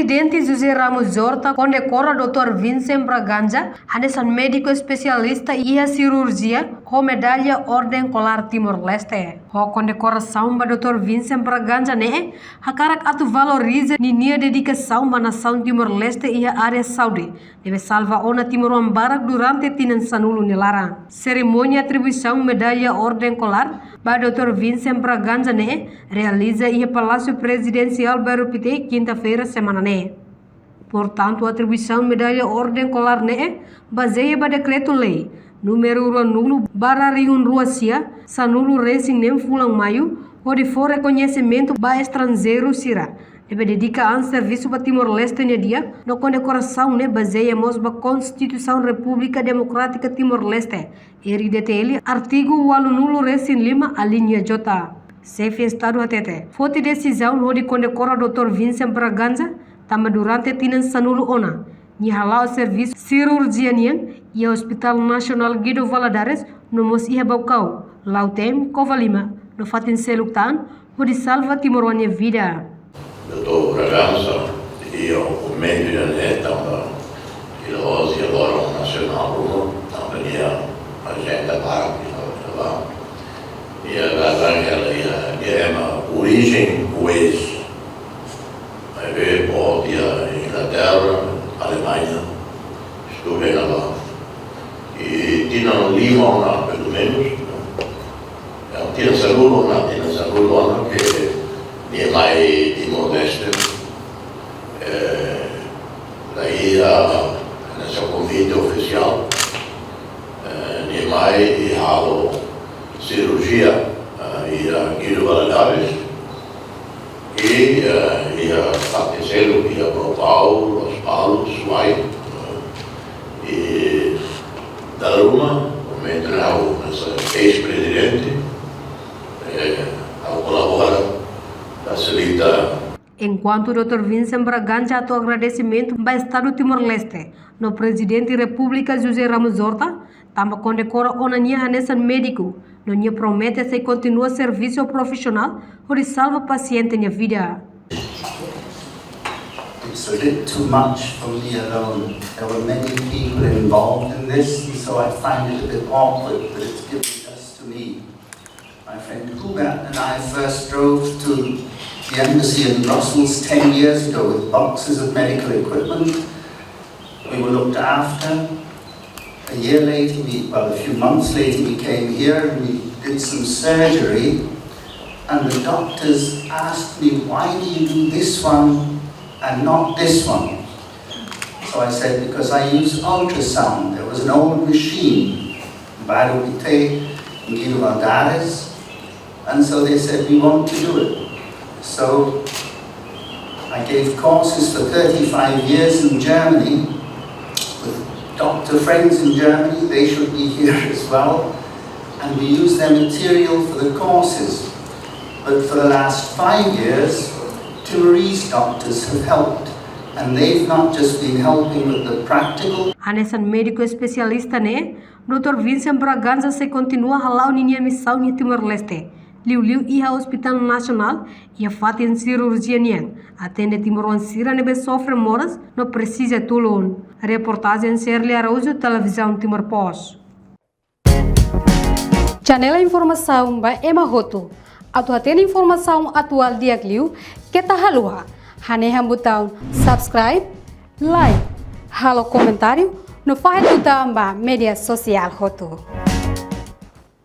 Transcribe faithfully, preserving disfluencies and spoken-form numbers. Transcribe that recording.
Prezidente José Ramos Horta kondekora doutór Vincent Bragança hanesan médiku espesialista iha sirurjia ho medalla Orden Kolar Timor-Leste. Ho kondekorasaun ba doutór Vincent Bragança ne'e, hakarak atu valoriza ninia dedikasaun ba nasaun Timor-Leste iha área saúde, ne'ebé salva ona timoroan barak durante tinan sanulu nia laran. Serimónia atribuisaun medalla Orden Kolar ba doutór Vincent Bragança ne'e realiza iha Palásiu Prezidensiál Bairru Pité, kinta-feira semana ne'e. Portantu, atribuisaun medalla Orden Kolar ne'e bazeia ba Dekretu-Lei númeru ruanulu barra rihun rua sia, sanulu resin neen fulan Maiu, hodi fó rekoñesimentu ba estranjeiru sira ne'ebé dedika an servisu ba Timor-Leste nia di'ak, no kondekorasaun ne'e bazeia mós ba Konstituisaun Repúblika Demokrátika Timor-Leste, R D T L, artigu ualunulu resin lima, alínea J. Xefe Estadu hatete, foti desizaun hodi kondekora doutór Vincent Bragança tanba durante tinan sanulu ona nia hala'o servisu sirurjia nian iha Hospital Nasionál Guido Valadares, no mós iha Baucau, Lautém, Covalima, no fatin seluk tan, hodi salva timoroan nia vida. Doutór Bragança, iha momentu ida-ne'e tanba ita hosi agora nasionál ruma, tanba nia ajenda barak iha, iha, iha, iha, iha ema orijen Kuwait. Maibé boot iha Inglaterra, Alemaña, estuda iha ne'ebá. I tinan lima ona, pelumenus, tinan sanulu ona, tinan sanulu ona ke nia mai Timor-Leste. Eh, daí a, nesse convite oficial, eh, nia mai i halo sirurjia, eh, iha Guido Valadares, i, eh, iha fatin seluk, iha Baucau, Lospalos, Suai, eh, i dala ruma, momentu ne'e ha'u hanesan eis-prezidente, eh, ha'u kolabora, fasilita. Enkuantu doutór Vincent Bragança hato'o agradesimentu ba Estadu Timor-Leste no Prezidente Repúblika José Ramos Horta, tanba kondekora ona nia hanesan médiku, no nia promete sei kontinua servisu profisionál hodi salva pasiente nia vida. It's a bit too much for me alone. There were many people involved in this, and so I find it a bit awkward that it's given just to me. My friend Hubert and I first drove to the embassy in Brussels ten years ago with boxes of medical equipment. We were looked after. A year later, we, well, a few months later, we came here and we did some surgery. And the doctors asked me, "Why do you do this one and not this one?" So I said, "Because I use ultrasound." There was an old machine, Bairro Pité, in Guido Valadares, and so they said, "We want to do it." So I gave courses for thirty-five years in Germany with doctor friends in Germany. They should be here as well. And we use their material for the courses. But for the last five years, Timorese doctors have helped. And they've not just been helping with the practical. Hanesan médiku espesialista ne'e, doutór Vincent Bragança sei kontinua hala'o ninia misaun iha Timor-Leste, liuliu iha Hospital Nasionál, iha fatin sirurjia nian, atende timoroan sira ne'ebé sofre moras no presiza tulun. Reportajen Shirley Araújo, Televizaun Timor Post. Janela informasaun ba ema hotu. Atu hatene informasaun atuál di'ak liu, keta haluha hanehan butaun subscribe, like, halo komentáriu, no fahe tutan ba média sosiál hotu.